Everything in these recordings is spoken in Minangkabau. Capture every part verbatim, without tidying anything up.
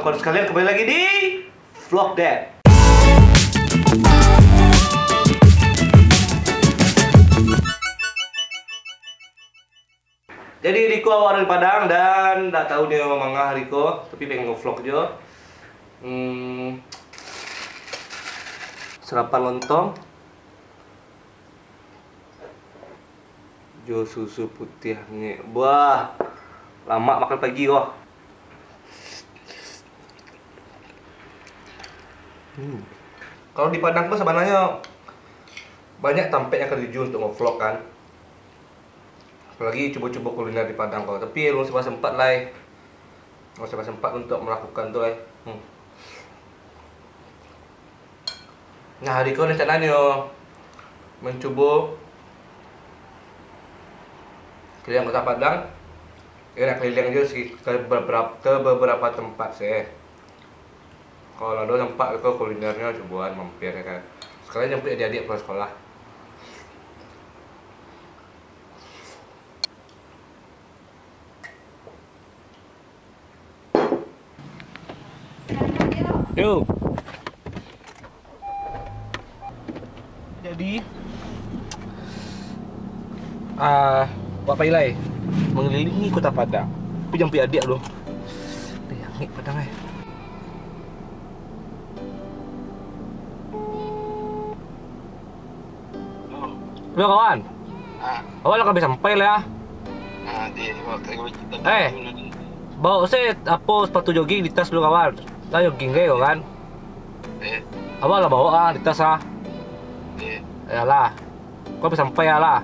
Kawan sekalian, kembali lagi di Vlog Dad. Jadi, Riko awak dari Padang dan ndak tahu nio manga hari ko, tapi pengen nge-vlog jo. Hmm, sarapan lontong jo susu putiah ni. Buah, lamak makan pagi ko. Hmm. Kalau di Padang tu sabananyo banyak tampek yang ka dituju untuk nge-vlog kan. Apalagi cubo-cubo kuliner di Padang ko. Tapi alun sempat lai. Alun sempat untuk melakukan tu lai. Hmm. Nah, hari ko rencananyo mancubo keliling Kota Padang. Ya, nak keliling jo si-, ke beberapa, ke beberapa tempat sih. Kalau ado tempat ko kulinernyo, cuboan mampir, ya kan. Sekalian jemput adik-adik pulang sekolah. Yo. Jadi, ah, wak pai lai mangelilingi Kota Padang. Tapi jan pai adiak lu. Deh, angek Padang ai. Halo, kawan. Ah. Awak lah ka sampai lah, ya. Ah, di, awak ka Eh, bawa se apo sepatu jogging di tas dulu, kawan. Lah jogging ke, kawan? Eh. Awak lah bawa ah di tas ah. Eh. Yalah. Kau sampai lah.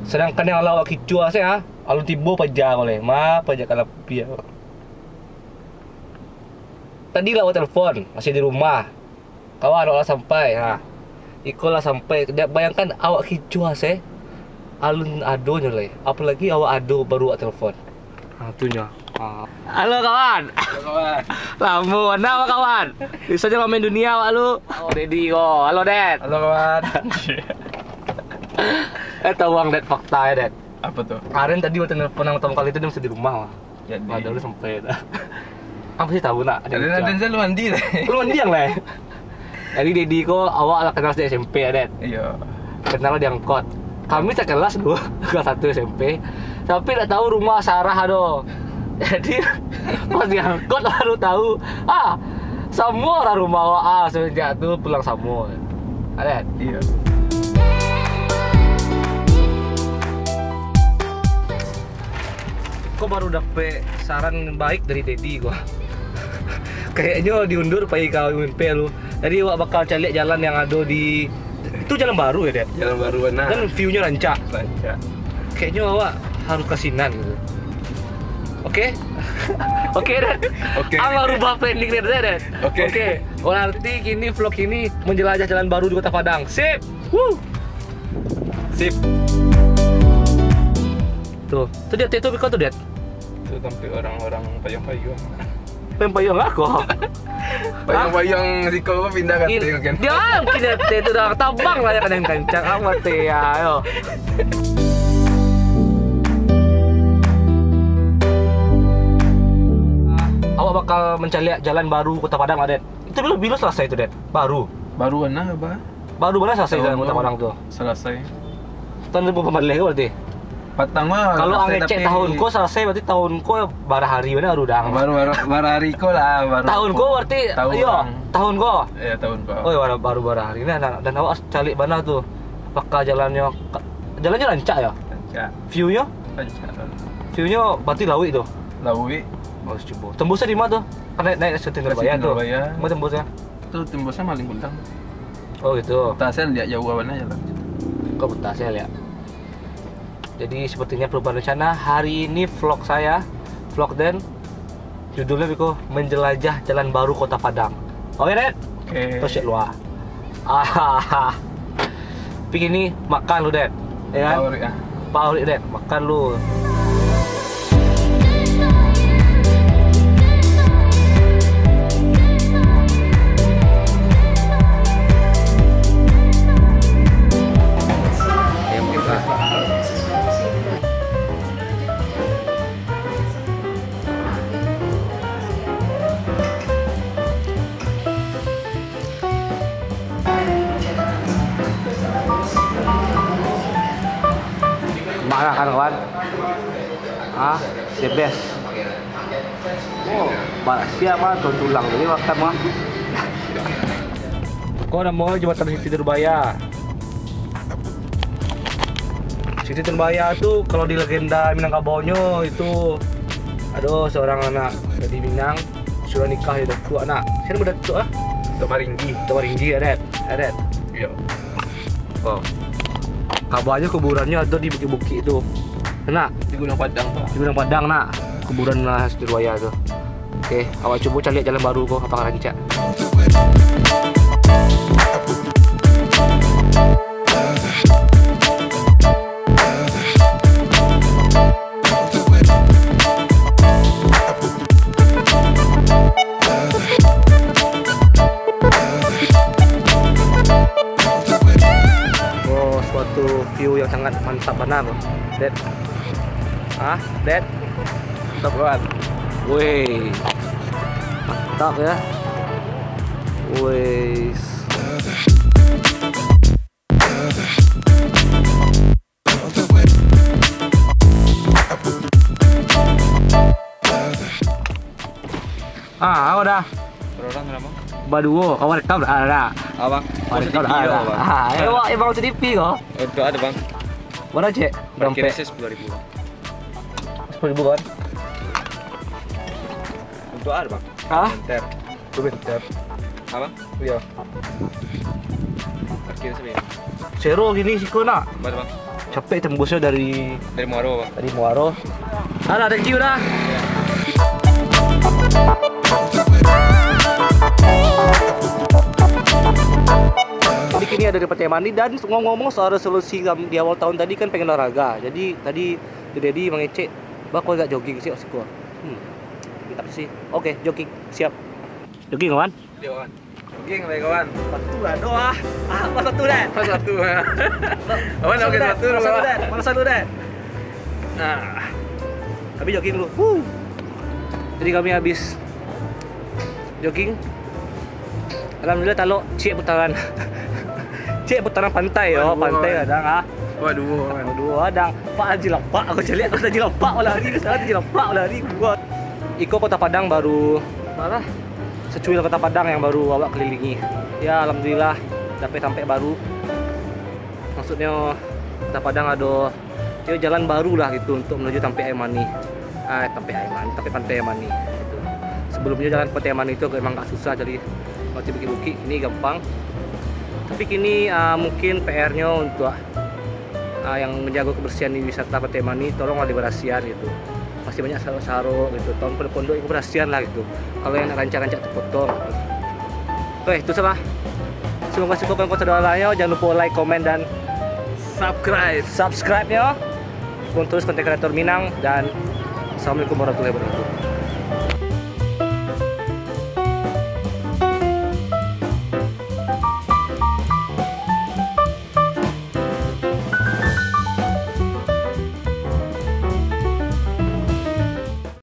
Sadangkan yang lah awak kicuah se, ha? Alun tibo paja ko lai. Ma, paja ka lapia. Tadi lah awak telepon, masih di rumah. Kawan, awak lah sampai. Ha. Iko lah sampai. Dia bayangkan awak kicuah se. Alun ado nyo lai. Apolagi awak ado baru awak telepon. Ha, tu nyo. Ha. Halo, kawan. Halo, kawan. Lamo bana, kawan. Bisa je main dunia awak lu. Oh, Dedi ko. Halo, Dad. Halo, kawan. Eh, tahu ang, Dad, fakta ya, Dad. Apa tu? Karen tadi waktu nelpon yang pertama kali tu dia masih di rumah, wah. Jadi. Padahal dia sampai dah. Apa sih tahu nak? Ada Karen ucap. Ada saya lu mandi lah. Lu mandi yang lah. Jadi Dedi ko awak lah kenal sejak S M P ya, Dad? Iya. Kenal di angkot. Kami sekelas dulu, kelas satu S M P. Tapi tak tahu rumah Sarah do. Jadi pas di angkot baru tahu. Ah, semua orang rumah awak ah, semenjak tu pulang sama. Ada? Iya. Ko baru dapek saran baik dari Dedi ko. Kayaknyo diundur pai ka U M P lu. Jadi awak bakal caliak jalan yang ado di, itu jalan baru ya, Dad? Jalan baru bana. Dan view-nyo rancak. Rancak. Kayaknyo awak harus ka sinan gitu. Oke? Oke, Dad. Oke. Awak rubah planning, Dad, Dad. Oke. Oke. Berarti kini vlog ini menjelajah jalan baru di Kota Padang. Sip. Woo. Sip. Tuh, tu dia, tu, tu, tu dia. Tu sampai orang-orang payung-payung. Payung-payung lah ko. Payung-payung siko ko pindah ka In-, ateh mungkin. Dia mungkin ateh tu dah tabang lah ya, kadang kancang amat teh ya, yo. Awak bakal mancaliak jalan baru Kota Padang lah, Dad. Itu bilo, bilo salasai tu, Dad? Baru. Baru bana, apa? Baru bana salasai jalan Kota Padang tu. Salasai. Tahun dua ribu lapan belas ko berarti? Patang mah. Kalau ang ngecek tahun ko salasai, berarti tahun ko bara hari bana baru dah. Baru, baru, bara hari ko lah, baru. Tahun ko berarti, tahun iyo, tahun ko. Iyo, tahun ko. Oh, iyo, baru, baru bara hari ni, dan, dan awak caliak bana tu. Apakah jalannyo, jalannyo rancak yo? Rancak. View-nyo? Rancak. View-nyo berarti lauik tu? Lauik. Oh, cubo. Tembusnyo di ma tu? Kan naik, naik Siti Nurbaya tu. Nurbaya. Ma tembusnyo? Tu tembusnyo Malin Kundang. Oh, gitu. Peta se liek jauah bana jalan. Kok peta se liek? Jadi, sepertinya perubahan rencana. Hari ini vlog saya, vlog Den, judulnya biko Menjelajah Jalan Baru Kota Padang. Oke, Den? Oke. Terus cek luar. Ah, pi kini makan lu, Den. Ya kan? Pahuri, ah. Pahuri, Den. Makan lu. Kawan, ah, the best. Oh, balak siap ah, tulang jadi makan mah. Ko namo Jembatan Siti Nurbaya. Siti Nurbaya tu kalau di legenda Minangkabaunyo itu ado seorang anak dari Minang sudah nikah di Datuak nak. Siapa Datuak ah? Datuak Maringgi. Datuak Maringgi adat. Adat. Iya. Oh. Kabarnyo kuburannyo ado di bukik-bukik tu. Nak? Di Gunung Padang tu. Di Gunung Padang nak. Kuburan lah Siti Nurbaya tu. Oke, awak cubo caliak jalan baru ko, apakah rancak. Oh, suatu view yang sangat mantap banar. Dek. Ah, Dek. Mantap, kawan. Weh. Mantap ya. Weh. Ah, awak dah. Berapa orang tu, Bang? Baduo, kawan rekam dah, dah. Abang, Kawan rekam dah, dah. Ah, eh, awak, eh, Bang, C D P ko? Untuk ada, Bang. Bara cek? Parkir dompet. Sepuluh ribu, Bang. Sepuluh ribu, kawan. Untuk ada, Bang. Hah? Bentar. Itu bentar. Apa? Iya. Parkir sini. Sero gini siko nak. Mana, Bang? Capek tembusnya dari Dari Muaro, Bang. Dari Muaro. Alah, thank you dah. Jadi kini ada di Pantai Mani dan ngomong-ngomong soal resolusi kam-, di awal tahun tadi kan pengen olahraga. Jadi tadi Dedi mangecek, "Bang, kau agak jogging sih, siko." Hmm. Mantap sih. Oke, jogging. Siap. Jogging, kawan. Yo, kawan. Jogging lah, kawan. Sepatu lah, doh, ah. Ah, apa sepatu, Dan? Apa sepatu, ah? Awan, pakai sepatu dulu, ah. Mana sepatu, Dan? Mana sepatu, Dan? Nah. Kami jogging dulu. Wuh. Jadi kami habis jogging. Alhamdulillah, talok ciek putaran. Ciek putaran pantai, yo, pantai kadang, ah. Wah, duo, kan. Duo, kadang. Pak Haji Lapak, aku caliak, aku Haji Lapak, lari ke sana, Haji Lapak, lari, buat. Iko Kota Padang baru, apalah, secuil Kota Padang yang baru awak kelilingi. Ya, alhamdulillah, dapek tampek baru. Maksudnyo, Kota Padang ado, yo, jalan baru lah gitu untuk menuju tampek Aia Manih. Ah, tampek Aia Manih, tampek Pantai Aia Manih gitu. Sebelumnyo jalan Pantai Aia Manih tu emang agak susah, jadi lewati bukik-bukik, kini gampang. Tapi kini, ah, mungkin P R-nyo untuk, ah, yang menjaga kebersihan di wisata Pantai Aia Manih, tolonglah diberasihan gitu. Masih banyak sarok-sarok gitu, taun pondok-pondok kebersihan lah gitu. Kalau yang nak rancak-rancak terpotong gitu. Oke, itu salah. Semoga suka konten-konten doa lainnya. Jangan lupa like, komen, dan subscribe. Subscribe-nya. Dukung terus konten kreator Minang, dan assalamualaikum warahmatullahi wabarakatuh.